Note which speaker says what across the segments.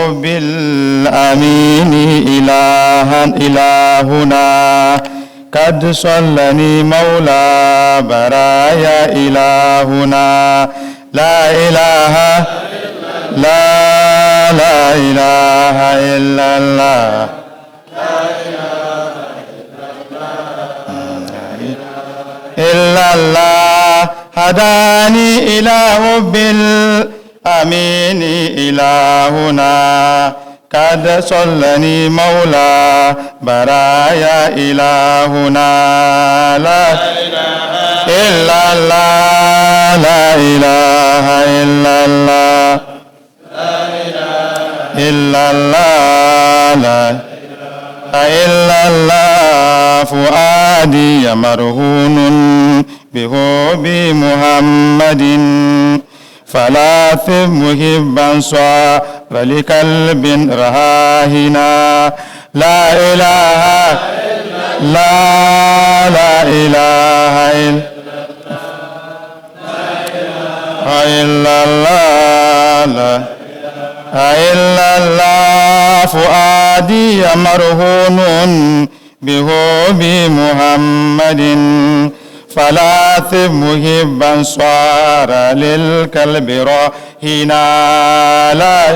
Speaker 1: حب الأمين إلها إلهنا قد صلني مولى برايا إلهنا لا إله لا لا إله إلا الله إلا الله هداني إلى حب الأمين إلهنا قد صلني مولى برايا إلهنا لا إلا الله لا إله إلا الله إلا الله لا إلا الله فؤادي مرهون بحب محمد فلا ثب محبا صار لقلب رهاهنا لا إله لا لا إله إلا الله لا إلا الله فؤادي مرهون بحب محمد فلا ثب محبا صار للقلب راهنا لا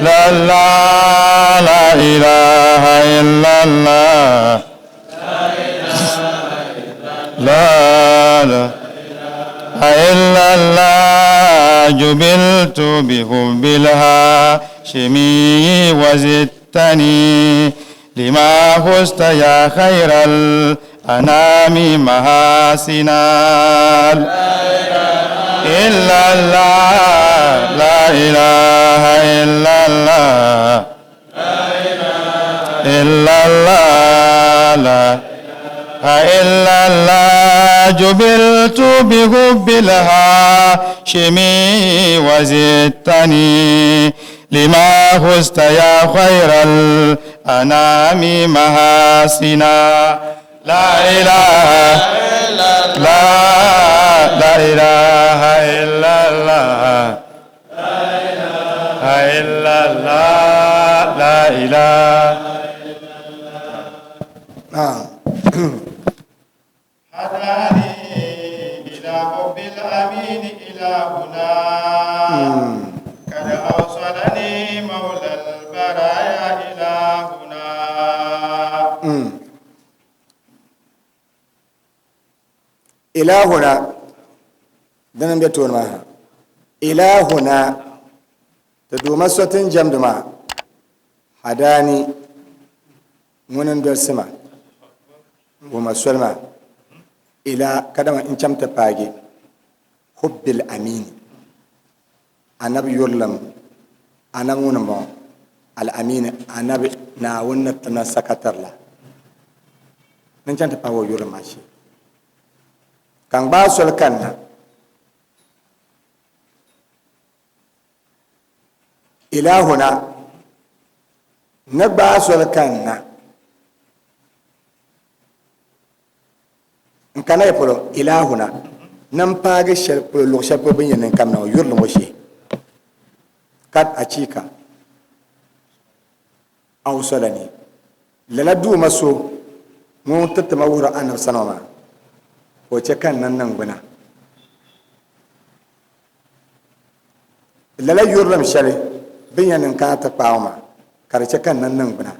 Speaker 1: لا لا لا إله إلا الله لا لا إلا الله جبلت بحب الهاشمي وزدتني لما فزت يا خير الأنام محاسنا إلا الله لا إله إلا الله إلا الله لا إلا الله جبلت بحب الهاشمي وزدتني لما فزت يا خير الأنام محاسنا لا إله لا لا إله إلا الله إلا الله لا إله
Speaker 2: نعم
Speaker 1: هداني إلى حب الأمين إلهنا قد أوصلني مولى البرايا إلهنا
Speaker 2: ilahuna dini n bɛ tooni maa ha ilahuna ti duuma so ti ni jɛmdi maa hadani ŋuni n dolisi ma n wuhi ma soli maa ila kadama n chɛm ti paagi hubbil amini anabi yurilim anabi ŋuni n bɔŋɔ al amini anabi naawuni ni timna sakatirila ni n chɛŋ ti paagi o yurilim maa shee ka n gbaai soli kanna ilahuna ni gbaai soli kanna n kana ya polo ilahuna ni n paagi shɛli polo luɣu shɛli polo bin yɛn niŋ kamina ŋɔ yurili ŋɔ shee kad achiika awsalani lala duuma so ŋun tiriti ma wuhiri anabi sani ŋɔ maa ka o chɛ ka n niŋ niŋgbuna lala yurilim shɛli bɛ ni yɛn niŋ kana ti kpaai ŋɔ maa ka di chɛ ka n niŋ niŋgbuna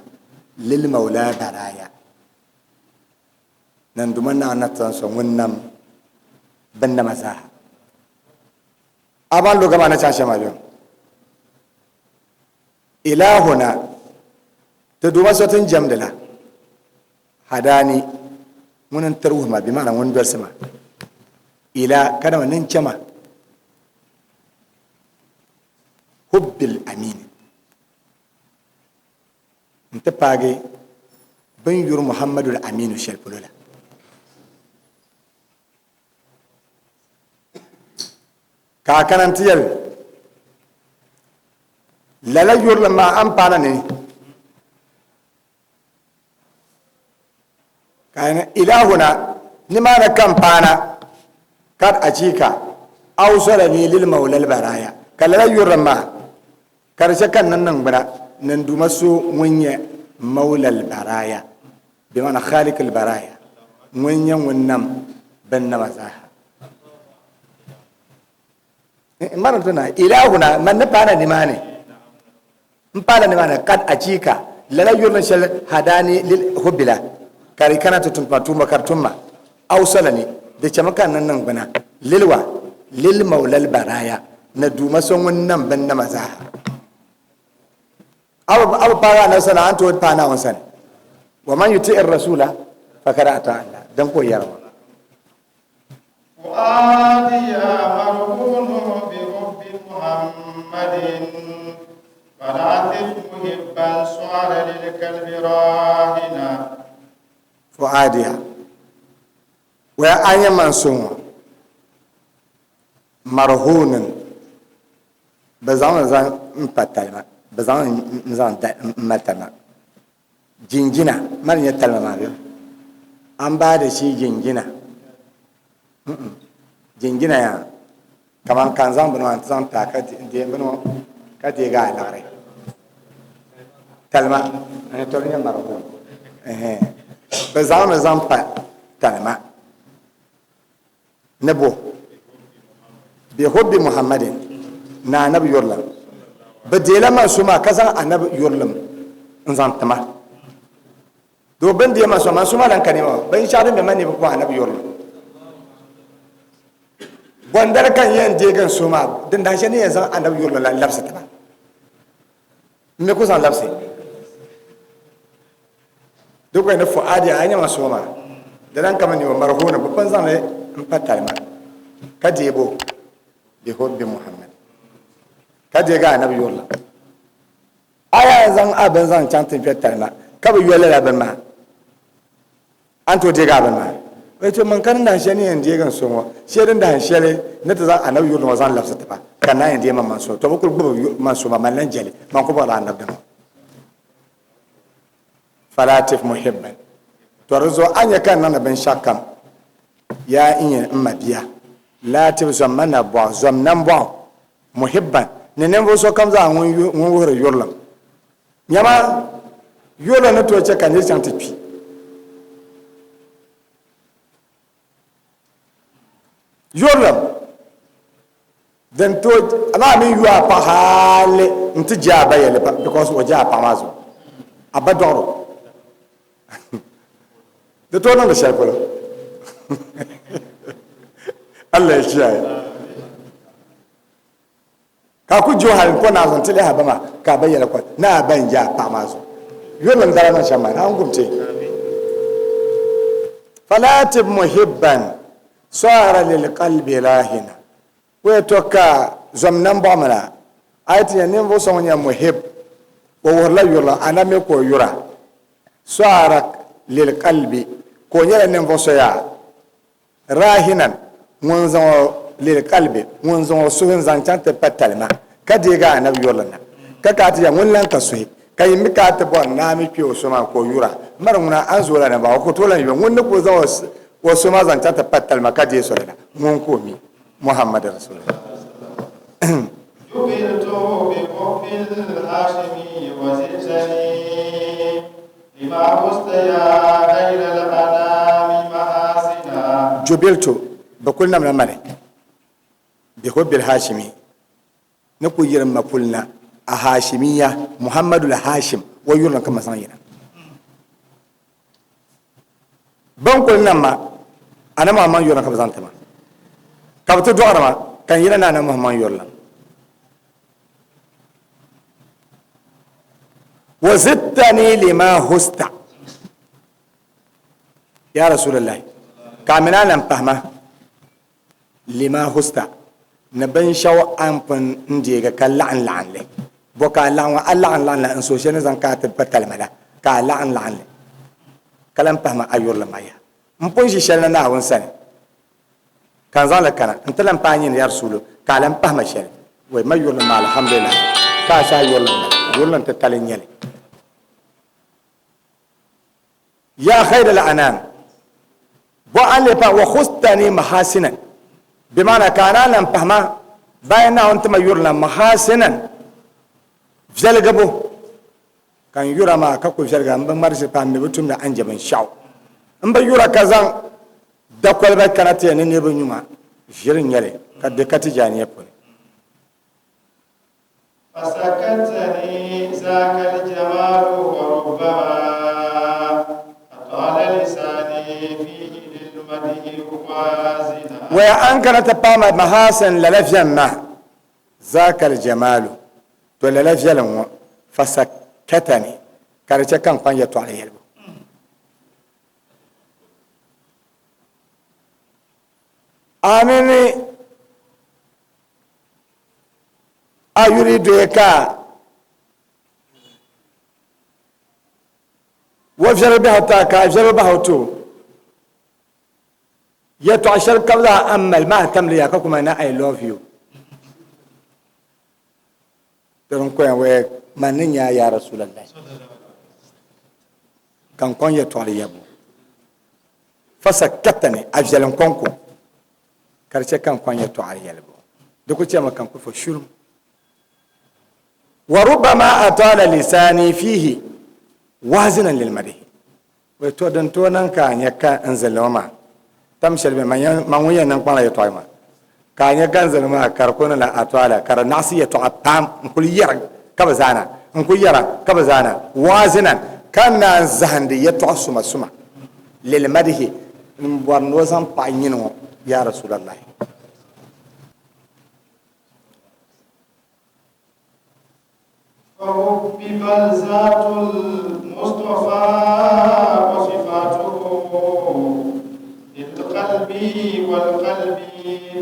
Speaker 2: lil maula baraya nan duma naa na so ŋun nam binnama zaa a ban luga maa ni chaŋ shɛm maa bɛ Ilahuna, ti Duuma so ti ni jɛmdi la, hadani, ŋuni n-tiri wuhi ma, bɛ maana ŋun dolsi ma, ila, kadama ni n-chɛ ma, hubbil amini, n-ti paagi bɛ ni yuri Muhammadul Aminu shɛli polo la. Ka a kana nti yɛli, Lala yurilim maa a ni paana ni ka a yɛli, Ilahuna, nimaani ka m paana, kad achiika, awsalani lil mawla al-baraya, ka lala yurilim maa Ka di chɛ ka n niŋ niŋgbuna ni n Duuma so ŋun nyɛ Mawla al-Baraya, bɛ maana Khaliq al-Baraya, ŋun nyɛ ŋun nam binnama zaaha. N mari ti na, Ilahuna, man ni paana nimaani, n paala nimaani, kad achiika, lala yurilim shɛli hadani lil hubbila, ka di kana ti tum tuma tuumba ka di tum ma, awsalani, di chɛmi ka n niŋ niŋgbuna, lilwa, lil Mawla al-Baraya, ni Duuma so ŋun nam binnama zaaha. A bi paagi Anabi sani, a ni tooi paai Naawuni sani. Wa man yuti'ir rasula fakad ata Allah, din ka o yɛri ŋɔ.
Speaker 1: Fu'aadiya marhunu bi hubbi Muhammadin, fala tif muhibban sara lil kalbi rahina.
Speaker 2: Fu'aadiya, waya a nyɛ man so ŋɔ, marhunun, bɛ zaŋ li zaŋ m-pa talima, bɛ zaŋ li n-zaŋ m-mali talima. Jinjina, mali nyɛ talima maa bɛ? An baai di shii jinjina? Mm-mm. Jinjina yaa kaman ka n zaŋ bini maa nti zaŋ ti a ka deei bini ŋɔ ka deegi a liɣiri. Talima, n to di nyɛ marhun. Ɛhɛn. Bɛ zaŋ li zaŋ pa talima. Ni bo? Bi hubbi Muhammadin, ni Anabi yurilim. Bɛ deela man so maa ka zaŋ Anabi yurilim n-zaŋ ti ma. Doo bɛ ni deei man so, man so maa lan ka nɛma, binshɛɣu din be man ni bi bɔhi Anabi yurilim. Bɔndali ka n yɛn deegi n so maa, din dahin shɛli ni yɛn zaŋ Anabi yurilim la n-labisi ti ma. N mi ku zaŋ labisi. Di ko ni fu'aadi a nyɛ ma so maa di lan kama niwa marhuuna bi pun zaŋli n pa talima ka deebo bi hubbi Muhammad ka deegi anabi yurila a yaa zaŋ a bini zaŋ chaŋ ti kpɛ talima ka bi yoli lala bini maa A ni tooi deegi a bini maa? O yɛli, To man ka din dahin shɛli ni yɛn deegi n so ŋɔ, shee din dahin shɛli ni ti zaŋ anabi yurili ŋɔ zaŋ labisi ti ba, ka naan yɛn deei man man so. To bɛ kul gbibi man so maa, man lan je li, man ku bɔrila anabi dini ŋɔ. Falatif muhibban. To di zuɣu a nya ka n niŋdi binshɛɣukam, yaa n nyini m mabia, latif zom ma nabɔɣu, zom nambɔɣu, muhibban, ni ninvuɣ sokam zaa ŋun wuhiri yurilim. Nyama, yolo ni tooi chɛ ka nir chaŋ ti kpi. Yurilim din tooi amaa mi yu a paɣa hali nti je a ba yɛlli because o je a paɣa maa zuɣu a ba dɔɣiro di tooi niŋdi shɛli polo Allah ya kiyaye. Ka a ku je o hal n-ko naa zuɣu nti lihi a ba maa, ka a ba yɛli kɔli ni a ba n-je a paɣ maa zuɣu. Yurilim dala niŋ shɛm maa, Naawuni gum ti. Fala tib muhibban sara lilqalbi rahina. O yɛli, Tɔ ka zom nambɔɣu mi la, a yi ti nya ninvuɣ so ŋun nyɛ muhib, o wuhirila yurilim, a na mi ka o yura. Sara lilqalbi, ka o nyɛla ninvuɣ so yaa. Rahinan, ŋun zaŋ o lilqalbi, ŋun zaŋ o suhi n-zaŋ chaŋ ti pa talima, ka deegi a Anabi yurili na, ka ka a ti ya ŋun lan ka suhi, ka yi mi ka a ti bɔri ni a mi kpe o so maa ka o yura, mari ŋuna a ni zo o la nambɔɣu, o ku tooi lan yu ŋun ni kul zaŋ o so maa zaŋ chaŋ ti pa talima ka deei soli la, ŋun ka o mi, Muhammad Rasulullah.
Speaker 1: Jubiltu bi hubbil hashimi wa zidtani lima husta ya khayra al-anami mahasina.
Speaker 2: Jubiltu bɛ kuli namla mani bi hubbil hashimi ni ku yiri ma puli na a hashimiya Muhammadu al-Hashim o yurilim ka ma zaŋ yina. Bɛn kuli nam ma, Anabi Muhammad yurilim ka bɛ zaŋ ti ma. Ka bɛ ti dɔɣiri ma, ka n yina ni Anabi Muhammad yurilim. Wa zidtani lima husta. Ya Rasulallah, ka a mini a lan pahi ma lima husta ni binshɛɣu a ni pun n deegi ka laɣim laɣim li. Bɔ ka a laɣim ŋɔ? A laɣim laɣim la n suhu shɛli ni zaŋ ka a ti pa talima la, ka a laɣim laɣim li, ka lan pahi ma a yurilim maa yaha. M pun ʒi shɛli na Naawuni sani, ka n zaŋ li kana n-ti lan paai nyini ya Rasuulu, ka a lan pahi ma shɛli. Wai, ma yurilim maa, alhamdulillahi, ka a saha yurilim bala, yurilim titali n-nyɛ li. Ya khayra al-anam, bɔ a ni leei pahi wa khustani mahasinan, bɛ maana ka a naan lan pahi ma bayan Naawuni ti ma yurilim mahasinan. Viɛlgibu ka n yura maa ka ku viɛlgira, m bi ŋmari ʒiri paa, m mi bi tumdi anja binshɛɣu. M bi yura ka zaŋ dakoliba kana ti ya ni niriba nyu ma, ʒiri n-nyɛ li ka di ka Tijaniya puuni.
Speaker 3: Fasakatani zaaka al-jamaalu wa rubbama atala lisani fihi lil-madhi wazina.
Speaker 2: Waya an kana ti paai ma mahasin lala viɛm maa, zaaka al-jamaalu, to lala viɛlim ŋɔ, fasakatani, ka di chɛ ka n kpaŋ yɛtɔɣili yɛlibu. A mini a yuli doya ka o viɛri biɛhigu ti a ka a viɛri bahi o ti o. Yɛtɔɣa shɛli ka bɛ zaa a ni mali maa tamli yaa ka kuma ni I love you. Di din koya waya man ni nya ya Rasulallah ka n kɔŋ yɛtɔɣili yɛbu. Fasakatani a viɛlim kɔŋko ka di chɛ ka n kɔŋ yɛtɔɣili yɛlibu. Di ku chɛmi ka n ku fo shurum. Wa rubama atala lisani fihi wazinan lilmadihi. Wei to din tooi niŋ ka a nya ka n zilli ŋɔ maa tam shɛli bɛ man ŋun yɛn niŋ kpaŋla yɛtɔɣa maa ka a nya ka n zilli maa ka di kuli niŋla atɔala ka di naɣisi yɛtɔɣa pam n kuli yɛra ka bi zaana n kuli yɛra ka bi zaana waazinan ka naan zahindi yɛtɔɣa suma suma lilmadihi n bɔri ni o zaŋ paɣi nyini ŋɔ yaa Rasuulallahi.
Speaker 3: فحبب ذات المصطفى وصفاته للقلب والقلب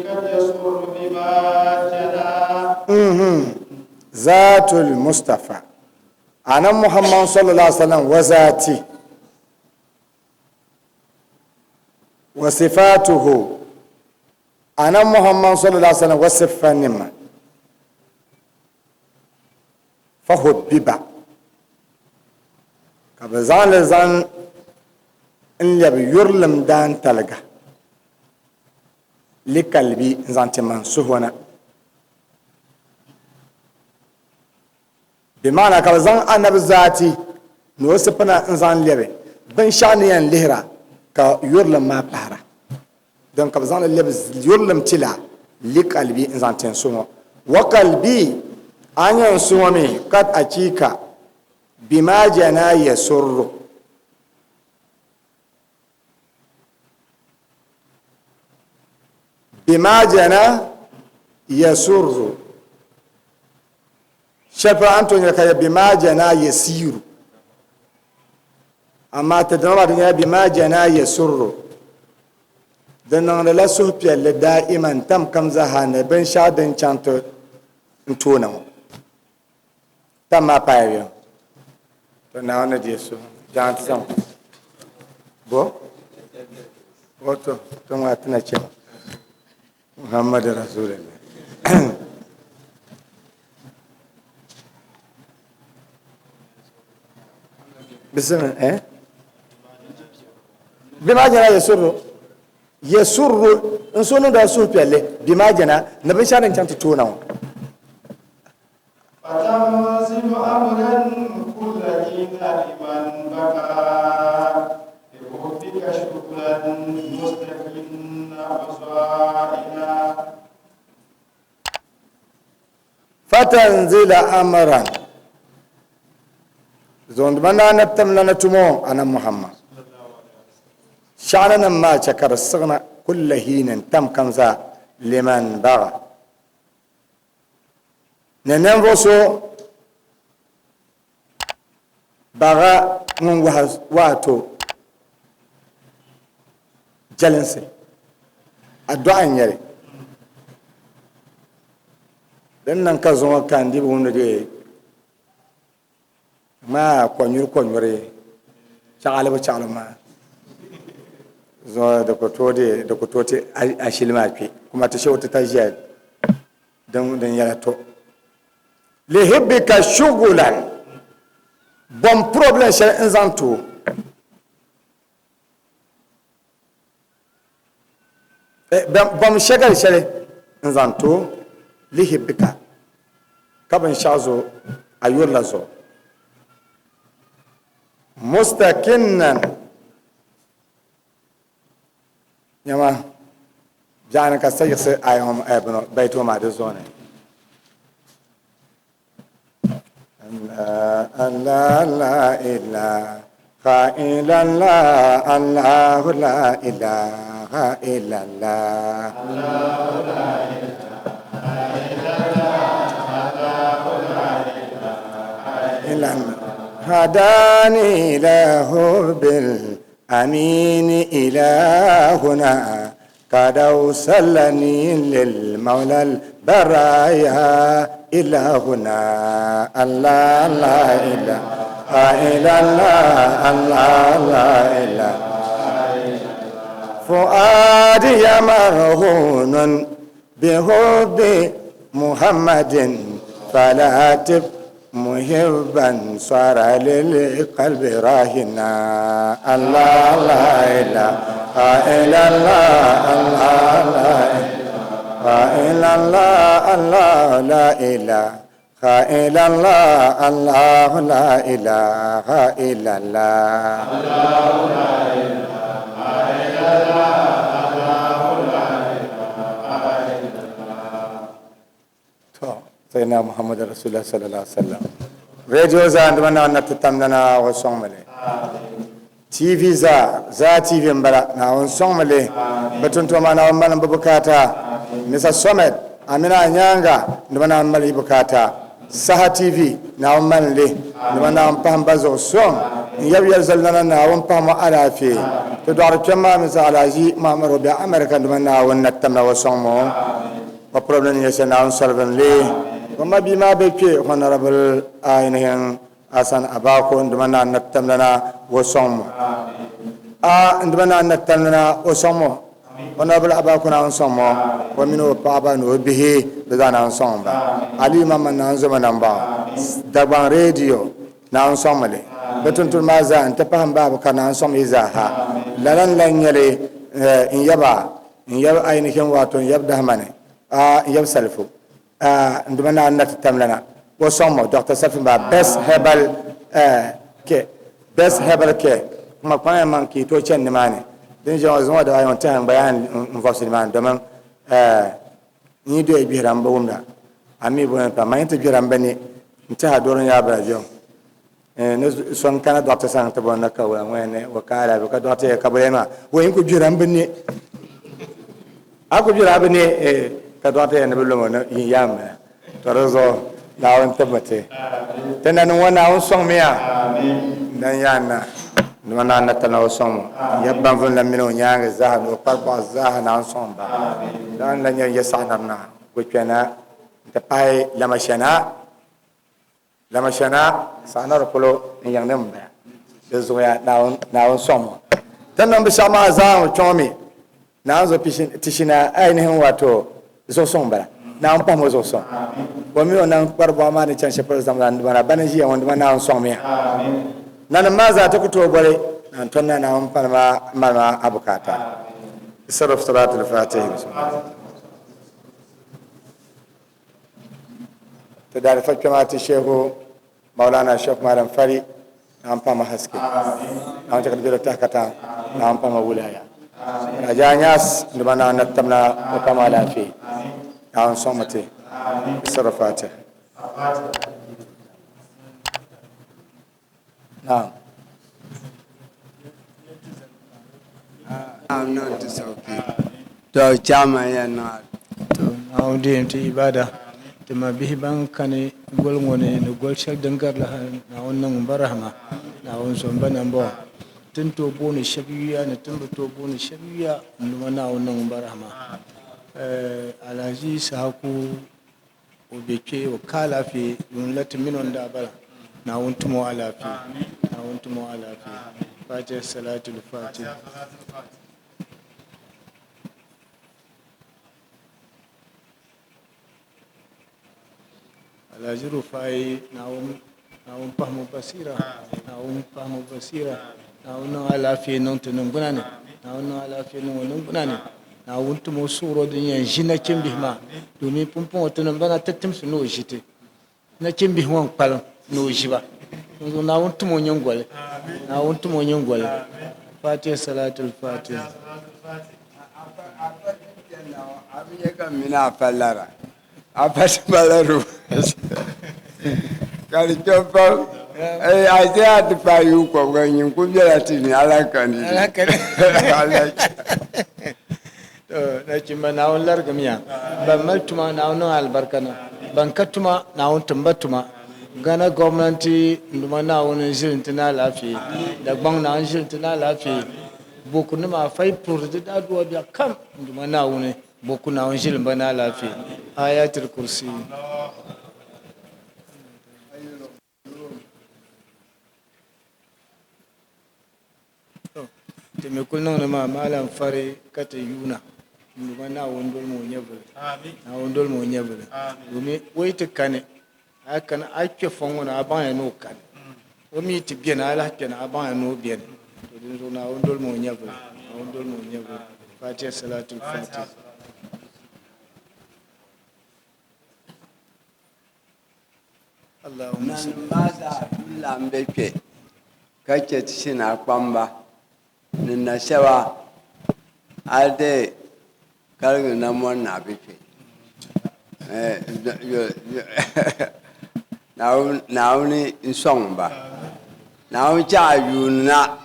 Speaker 3: قد يسر بما جنى
Speaker 2: ذات المصطفى أنا محمد صلى الله عليه وسلم وذاتي وصفاته أنا محمد صلى الله عليه وسلم وصفانima Fahubbiba, ka bɛ zaŋ li zaŋ n-lɛbi yurilim daantaliga li kalbi n-zaŋ ti man suhu na. Bɛ maana ka bɛ zaŋ Anabi zaati ni o sipina n-zaŋ lɛbi binshɛɣu ni yɛn lihira ka yurilim maa pahira. Din ka bɛ zaŋ li lɛbi yurilim ti la li kalbi n-zaŋ ti n su ŋɔ. Wa kalbi, a nya n su ŋɔ mi, kad achiika, bima jana yasurru. Bima jana yasurru. Shɛli polo a ni tooi nyɛli ka yɛ bima jana yasiru. Amaa ti dina maa di nyɛla bima jana yasurru. Di niŋdila suhupiɛlli daa'iman tam kam zaaha ni binshɛɣu din chaŋ ti n tooni ŋɔ. Tam maa paaya bɛ? To Naawuni ni deei suhu jaŋ ti zaŋ bo? O to, to ŋɔ a ti na chɛ Muhammad Rasulillah. Bismillah, eh? Bima jana yasurru yasurru n so niŋda suhupiɛlli bima jana ni binshɛɣu din chaŋ ti toona ŋɔ.
Speaker 3: Fatanzilu amran kulla hina liman baka bihubbika shukran mustakinna wa za'ina.
Speaker 2: Fatanzila amran Zoondima naa ni timlana tumo Annabi Muhammad Shɛɣuni nim maa chɛ ka di siɣina kulla hiinin tam kam zaa liman baga ni ninvuɣ so baga ŋun wahi waato jɛlinsi adɔɣa n nyɛli din niŋ ka zuŋɔ ka n di bi wumdi dee maa kɔnyuri kɔnyuri chaɣalibu chaɣalibu maa zuŋɔ di ku tooi dee di ku tooi ti ashili maa kpe kuma ti shɛba ti ta ʒiya din din yɛla to lihibbika shugulan bom problem shɛli n zaŋ ti o Bom shɛgal shɛli n zaŋ ti o lihibbika ka binshɛɣu zuɣu A yurila zuɣu. Mustakinnan nyama biɛɣuni ka sa yiɣisi aya ŋɔ eh, bino baiti ŋɔ maa di zuɣu ni. Allah, Allah, la ilaha illallah, Allahu la ilaha illallah. هداني له بالأمين إلهنا قد أوصلني للمولى البرايا إلهنا الله لا إله إلا الله الله لا إله فؤادي مرهون بحب محمد فلا تب محبا صار للقلب راهنا الله لا إله إلا الله الله لا إله إلا الله الله لا إله إلا الله الله لا إله إلا الله To sai na Muhammadu Rasulullah sallallahu alaihi wasallam. Radio zaa nduma na na titamdana o sɔŋmili. TV zaa zaa TV n bala Naawuni sɔŋmili. Bi tuntuma maa Naawuni mali bi bukaata. Mr. Somed amina a nyaaŋa nduma Naawuni mali yi bukaata. Saha TV Naawuni mali li nduma Naawuni pahim ba zuɣu sɔŋ. N yab yɛli zali nana Naawuni pahim o alaafee. Ti dɔɣiri kpɛm maa Mr. Alhaji Muhammad o be America nduma Naawuni na tamla o sɔŋmi o. O problem nyɛ shɛli Naawuni solivin li. O ma bia maa be kpe Honorable ainihin Hassan Abako n dima naa na tamlana o sɔŋ mo. A n dima naa na tamlana o sɔŋ mo. Honorable Abako Naawuni sɔŋ mo. O mini o paɣaba ni o bihi bɛ zaa Naawuni sɔŋ ba. Aliyu Mamman Naawuni zoma nambɔɣu. Dagbaŋ Radio Naawuni sɔŋ mi li. Bɛ tuntuni maa zaa n ti pahi m baaba ka Naawuni sɔŋ mi yi zaa ha. Lala n lan nyɛ li n yaba N yab ainihin wato n yab dahimani, a n yab salifu, a n duma naa na ti tamlana o sɔŋ mo Doctor Salifu m-ba best herbal care, best herbal care kuma kpaŋ ya maŋ ka yi tooi chani nimaani. Din ʒiya ŋɔ zuŋɔ dibaayi ŋɔ n tɛha n gba yaa n vɔbisi nimaani domin n yi doya gbihira m bi wumda a mi bɔni pam man yi ti gbihira m bi ni n tɛha doro n yaa bala viɛŋ. Ni so n kana dɔɣite sani ti bɔri ni ka wula ŋɔ ni o ka alaafee ka dɔɣite yɛli ka bɔya maa o yi ku gbira n bi ne a ku gbira a bi ne ka dɔɣite yɛli ni bi lomo ni yin yaa m-bala to di zuɣu Naawuni tibimi ti ti nanim ŋɔ Naawuni sɔŋmiya dan yaa na dama Naawuni na tana o sɔŋ mo n yɛbi banvun la mini o nyaaŋa zaa ni o kparibɔɣu zaa Naawuni sɔŋ ba dan la nyɛ n yɛ saɣinari naa Gokpɛna n-ti pahi Lamashana. Lamashana saɣinari polo n yiŋ ni m-bala. Di zuɣuya Naawuni sɔŋ ŋɔ. Ti ni niŋ binshɛɣu maa zaa ŋɔ kpiɔŋ mi Naawuni zuɣu tishina ainihin wato zuɣusuŋ m-bala. Naawuni pahim o zuɣusuŋ. O mi o naŋ kpari buɣa maa ni chani shɛli polo zaŋ la ndibana bana ʒiya ŋɔ ndibana Naawuni sɔŋmiya. Nanim maa zaa ti ku tooi boli na n-tɔni na Naawuni pani maa mali ma a bukaata. Saraf salaatul faatihi. Bismillah. Ti daalifa kpɛma ti Shehu Maulana Sheikh Malam Fari Naawuni pahima haske Naawuni chɛ ka di be di tahi kataŋ Naawuni pahima wulaya Raja Anyas nduma Naawuni na tamna o pahima alaafee Naawuni sɔŋmi ti Sirri Fatiha Naam.
Speaker 4: Naawuni niŋ ti sauki. To chairman yɛn niŋ a.
Speaker 5: To Naawuni deei ti ibada. Ti mabihi ban kani goli ŋɔ ni ni goli shɛli din garila ha Naawuni niŋ ba rahama. Naawuni zom ba nambɔɣu. Ti ni tooi booni shɛba yuya ni ti ni bi tooi booni shɛba yuya n-numa Naawuni niŋ ba rahama. Alhaji Issahaku O be kpe, o ka alaafee, yuun la ti min o n-daa bala. Naawuni tim o alaafee. Naawuni tim o alaafee. Fatiha Salatul Fatih. Alhaji Rufai, Naawuni Naawuni pahim o basira. Naawuni pahim o basira. Naawuni niŋ alaafee niŋ ti niŋgbuna ni. Naawuni niŋ alaafee niŋ o niŋgbuna ni. Naawuni tim o suɣuro din yɛn ʒi nachimbihi maa, domin pumpɔŋɔ tinim bana ti timsi ni o ʒi ti. Nachimbihi ŋɔ n-kpalim ni o ʒi ba. Dinzuɣu Naawuni tim o nyingoli. Naawuni tim o nyingoli. Fatiha Salatul Fatiha.
Speaker 4: A bi nya ka m mini afa lara. Afa ti ma lari o ka di kpɛm pam. A ti a ti paai yuun kɔbiga nyin ku bela ti ni alaka ni.
Speaker 5: Alaka ni. To nachimba Naawuni larigimiya. Ban mali tuma Naawuni niŋ alibarika niŋ. Ban ka tuma Naawuni tim ba tuma. Ghana gomnanti n-duma Naawuni n-ʒili n-ti ni alaafee. Dagbaŋ Naawuni ʒili n-ti ni alaafee. Boko nima afa yi puhiri di daaduwa biɛɣu kam n-duma Naawuni Boko Naawuni ʒili m-ba ni alaafee. Ayatul Kursi. Ti mi kuli niŋdi maa maalam fari ka ti yuuna n-duma Naawuni dolimi o nyɛvili. Naawuni dolimi o nyɛvili. Domin o yi ti kani, a yi kani a yi kpe fɔŋ ŋɔ ni a baŋya ni o kani. O mi yi ti beni a lahi kpɛna a baŋya ni o beni. To dinzuɣu Naawuni dolimi o nyɛvili. Naawuni dolimi o nyɛvili. Fatiha Salatul Fatih. Allahumma salli.
Speaker 4: Nanim maa zaa kul laɣim be kpe ka chɛ ti Sinai kpamba ni na shɛba hal ti kaligi Namɔn Naa be kpe. Naawuni n-sɔŋ ba. Naawuni chɛ a yuuni na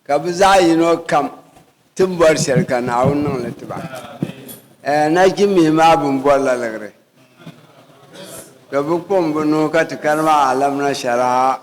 Speaker 4: ka bɛ zaɣ yino kam ti ni bɔri shɛli ka Naawuni niŋ li ti ba. Nachimbihi maa bɛn bɔrila liɣiri, ka bɛ kpuɣim bɛ nuhi ka ti karimi alam na shɛraha.